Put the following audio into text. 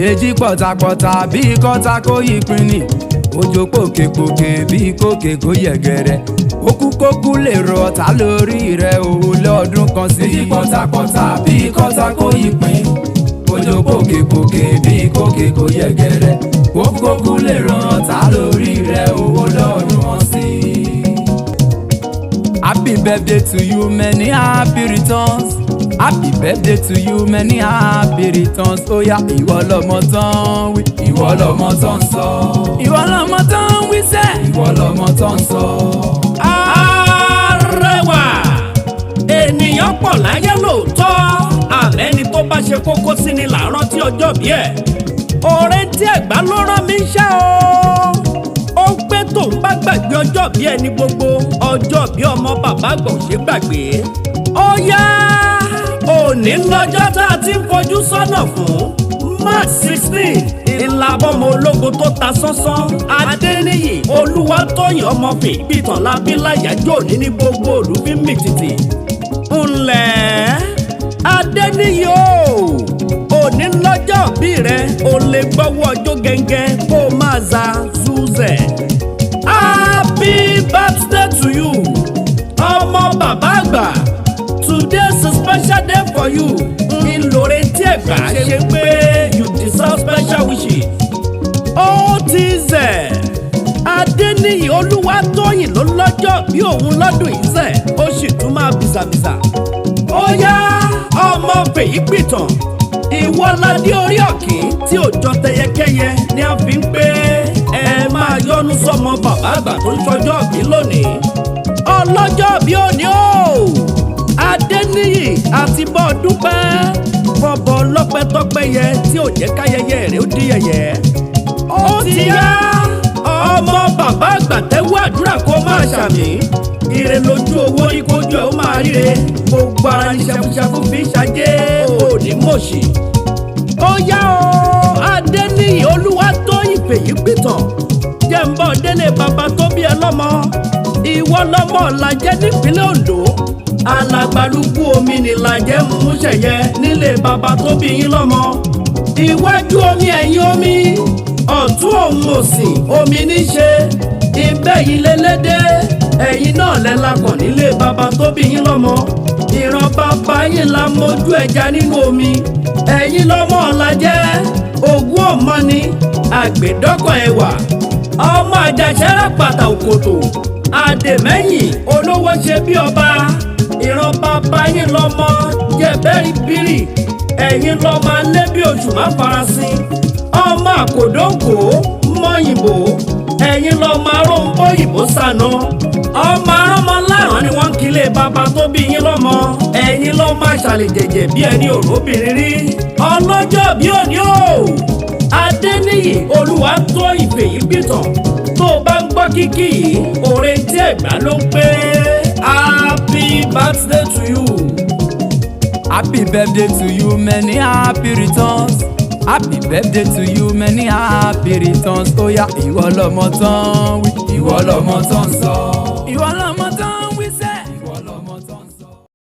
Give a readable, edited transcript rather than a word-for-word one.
Èjì pọ̀tàpọ̀tà bíi kọ́ta kó yí pin ni, òjò pòkèpòkè bíi kókè kó yẹ̀gẹ̀rẹ̀, okúkókú lè rọ ọ̀tá lórí rẹ̀ òun lọ́dún kan sí. Èjì pọ̀tàpọ̀tà bíi kọ́ta kó yí pin, òjò pòkèpòkè bíi kókè kó yẹ̀gẹ̀rẹ̀, okúkókú lè rọ ọ̀tá lórí rẹ̀ òun lọ́dún kan sí. Happy birthday to you, many happy returns. Happy birthday to you, many happy returns. Ó yá, ìwọ lọmọ tán wí. Ìwọ lọmọ tán sọ. Ìwọ lọmọ tán wí sẹ́. Ìwọ lọmọ tán sọ. Arẹwà ènìyàn pọ̀ láyé lóòótọ́, àmẹ́ni tó bá ṣe kókó sí ni là ń rántí ọjọ́ bí ẹ̀. Ọ̀rẹ́ tí ẹ̀gbá ló rán mi ṣẹ́ o, ó pé tóun bá gbàgbé ọjọ́ bí ẹni gbogbo, ọjọ́ bí ọmọ bàbá àgbà ò ṣe gbàgbé. Ó yá, òní lọ́jọ́ tá a ti ń fojú sọ́nà fún, March 16, ìlàbọ̀mọ ológo tó ta sánsán, Adéníyì Olúwatóyìn ọmọ Fèyípìtàn lábíláyàjọ́ òní ní gbogbo òlú fi ń mì tìtì. Ńlẹ̀ Adéníyì o, òní lọ́jọ́ bí rẹ, o lè gbọ́wọ́ ọjọ́ gẹ́gẹ́ kó o máa za zúzẹ̀. Happy birthday to you, ọmọ bàbá àgbà. Today's a special day for you. Ńlọrẹ́ tí ẹ̀gbá ṣe pé you deserve special wishes. Ó ti zẹ̀, Adéníyì Olúwatóyìn ló lọ́jọ́ bí òun lọ́dún yìí zẹ̀, ó sì tún máa bìsàbìsà. Ó yá, ọmọ fèyí pìtàn, ìwọ ládé orí ọ̀kín tí òjò tẹyẹkẹyẹ ni a fi ń pé ẹ máa yọnu sọmọ bàbá àgbà tó ń ṣọjọ́ bí lónìí. Ọlọ́jọ́ bí òní o, Adéníyì, àti bọ́ dúpẹ́ fọbọ lọ́pẹ́tọ́pẹ́ yẹ tí ò jẹ́ káyẹyẹ rẹ̀ ó di yẹ̀yẹ́. Ó ti yá, ọmọ bàbá àgbà, tẹ́wọ́ àdúrà kó máa ṣàmì. Ire lójú owó ní kójú ẹ̀ ó máa ríre, gbogbo ara ní ṣàfùṣàfù fi ń ṣajé, òní mọ̀ṣì. Ó yá o, Adéníyì Olúwatóyìn Fèyípìtàn, jẹ́ ń bọ̀ délé bàbá tó bí ẹ lọ́mọ. Ìwọ lọ́mọ làjẹ́ nípínlẹ̀ Ondo, alàgbàlúgbú omi ni làjẹ́ múṣẹ̀yẹ nílé bàbá tó bí yín lọ́mọ. Iwájú omi, ẹ̀yìn omi, ọ̀tún òun òsì omi níṣe ibẹ̀ yìí lélẹ́dẹ́. Ẹ̀yin náà lẹ́lakọ̀ nílé bàbá tó bí yín lọ́mọ. Ìran bàbá yín la mójú ẹja nínú omi. Ẹ̀yin lọ́mọ làjẹ́ ogún ọmọ ni àgbẹ̀dọ́kọ̀ ẹ̀wà, ọmọ àjàṣẹ́rẹ́ pàtà òkòtò àdèmẹ́yìn olówó ṣe bí ọba. Ìran bàbá yín lọ́mọ jẹ̀bẹ́rì bírì. Ẹ̀yin lọ́mọ alẹ́ bí oṣù má farasin, ọmọ àkòdóńkò mọ́yìnbó. Ẹ̀yin lọ́mọ aróńbóyìnbó sànà, ọmọ arọ́mọ láràn ni wọ́n ń kílé bàbá tó bí yín lọ́mọ. Ẹ̀yin lọ́mọ àṣàlẹ̀ jẹ̀jẹ̀ bí ẹni òróbìnrin rí. Ọlọ́jọ́ bí òní o, Adéníyì Olúwatóyìn Fèyípìtàn, tó o bá ń gbọ́ kíkì yìí, òre tí ẹ̀gbá ló ń pé happy birthday to you. Happy birthday to you, many happy returns. Happy birthday to you, many happy returns. Ó yá, ìwọ lọmọ tán wí. Ìwọ lọmọ tán sọ. Ìwọ lọmọ.